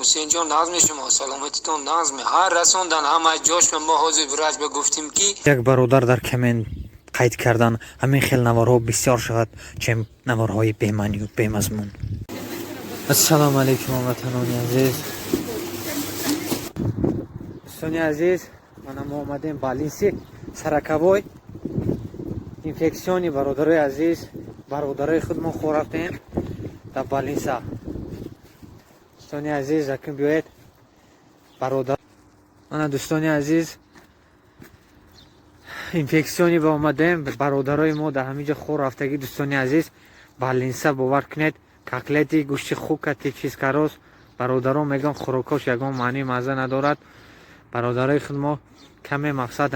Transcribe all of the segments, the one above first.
Ҳусейнҷон, нағзми шумо, саломатитон нағзми? Ҳар расондан ҳама ҷош. Мо ҳозир врач ба гуфтем, ки Як бародар дар коммент қайд кардан: ҳамин хел наворҳо бисёр шавад, чем наворҳои бемаънию бемазмун. Ассалому алайкум, ҳамватанони азиз, дӯстони азиз. Мана мо омадем больница сороковой инфекционный. Бародарои азиз, бародарои худ мо хор рафтем дар больница. Дӯстони азиз, акун биёед, бародар. Мана, дӯстони азиз, инфекционный ба омадем. Бародарои мо дар ҳамин ҷо хор рафтагӣ. Дӯстони азиз, больница, бовар кунед, котлети гӯшти хукати чизкароз. Бародарон мегӯям, хӯрокош ягон маънии мазза надорад. Бародарои худ мо каме, мақсад,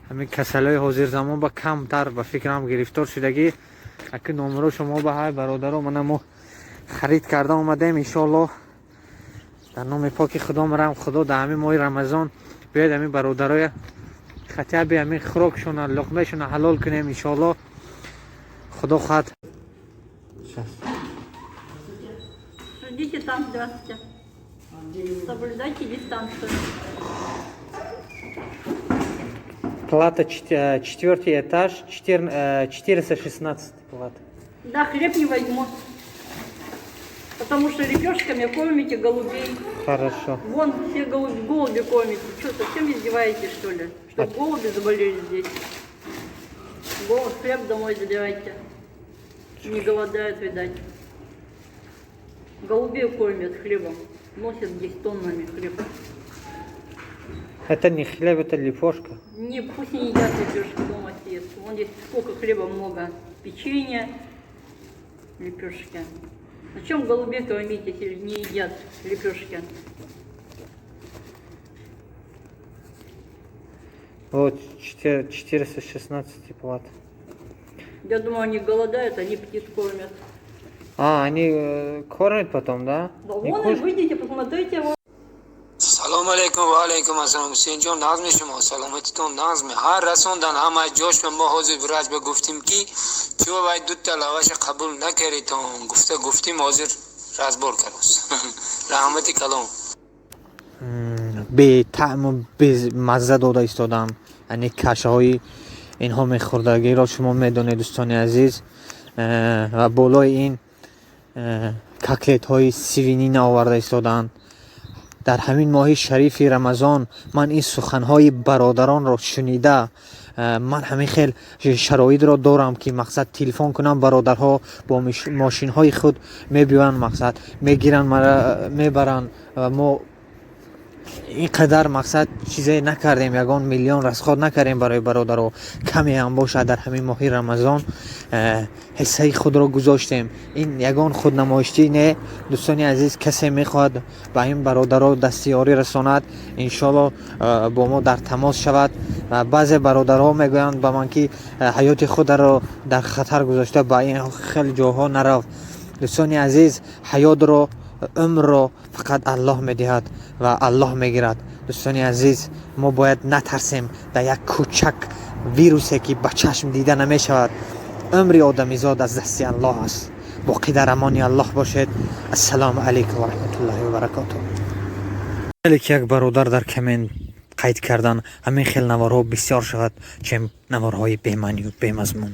ҳамин касалиҳои ҳозирзамон ба камтар, ба фикрам, гирифтор шудагӣ. Аки номеро шумо ба ҳай, бародаро. Мана мо харид карда омадем. Иншоаллоҳ, дар номи поки Худо марам, Худо дар ҳамин моҳи Рамазон биёед, ҳамин бародароя хотя бы ҳамин хӯрокшона, луқмашона ҳалол кунем, иншоаллоҳ, Худо хоҳад. Ждите там, здравствуйте. Соблюдайте дистанцию. Палата, четвертый этаж, 416 палата. Да, хлеб не возьму. Потому что лепешками кормите голубей. Хорошо. Вон все голуби кормите. Что, совсем издеваетесь, что ли? Чтоб голуби заболели здесь. Голубь, хлеб домой забирайте. Не голодают, видать. Голубей кормят хлебом. Носят здесь тоннами хлеб. Это не хлеб, это лепешка. Не, пусть не едят лепешки, дома съест. Вон здесь сколько хлеба много. Печенье, лепешки. Зачем голубей кормить, если не едят лепешки? Вот 416 палата. Я думаю, они голодают, они птиц кормят. А, они кормят потом, да? Да Не вон и кушают? выйдите, посмотрите, вон. Салому алайкум. Ва алайкум ассалом. Ҳусейнҷон, нағзми шумо, саломатитон нағзми? Ҳар расондан ҳама ҷош. Мо ҳозир врач ба гуфтем, ки чӯ вай дута лаваша қабул накардитон гуфта гуфтем. Ҳозир разбор карос. Раҳмати калом. Бетаъму бемазза дода истодам, яъне кашаҳои инҳо мехӯрдагиро шумо медонед, дӯстони азиз. Ва болои ин котлетҳои свинина оварда истоданд дар ҳамин моҳи шарифи Рамазон. Ман ин суханҳои бародаронро шунида, ман ҳамин хел шароитро дорам, ки, мақсад, телефон кунам, бародарҳо бо мошинҳои худ мебиёянд, мақсад, мегиранд мара, мебаранд. Ва мо ин қадар, мақсад, чизе накардем, ягон миллион расход накардем барои бародаро. Каме ҳам бошад, дар ҳамин моҳи Рамазон ҳиссаи худро гузоштем. Ин ягон худнамоиштӣ не, дӯстони азиз. Касе мехоҳад ба ин бародаро дастиёрӣ расонад, иншоалло, бо мо дар тамос шавад. Ва баъзе бародарҳо мегӯянд ба ман, ки ҳаёти худро дар хатар гузошта ба ин хел ҷоҳо нарав. Дӯстони азиз, ҳаётро, умрро фақат Аллоҳ медиҳад ва Аллоҳ мегирад. Дӯстони азиз, мо бояд натарсем дар як кӯчак вирусе, ки ба чашм дида намешавад. Умри одамизод аз дасти Аллоҳ аст. Боқӣ дар амони Аллоҳ бошед. Ассалому алайкум ва раҳматуллоҳи ва баракотуҳ. Ки як бародар дар коммент қайд кардан: ҳамин хел наворҳо бисёр шавад, чем наворҳои бемаънию бемазмун.